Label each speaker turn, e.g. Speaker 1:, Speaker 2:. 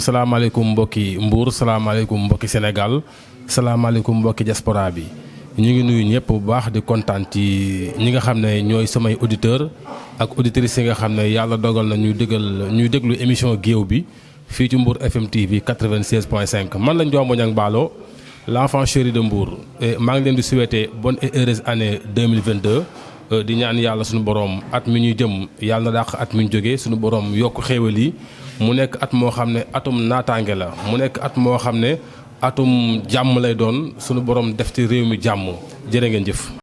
Speaker 1: salaamaaleykum mbokki Mbour salaamaaleykum mbokki Sénégal salaamaaleykum mbokki diaspora bi ñu ngi nuyu ñëpp bu baax di kontaan ci ñi nga xam ne ñooy samay auditeurs ak auditrices yi nga xam ne yàlla dogal na ñuy déglu émission géew bi fii ci Mbour FM TV 96.5 man la Ndiombo Niang Ballo l'enfant chéri de Mbour maa ngi leen di souhaiter bonne et heureuse année 2022 di ñaan yàlla suñu borom at mi ñuy jëm yàlla na dàq at mi ñu jógee suñu borom yokk xéewal yi mu nekk at moo xam ne atum naataange la mu nekk at moo xam ne atum jàmm lay doon sunu borom def ci réew mi jàmm jërë ngeen jëf.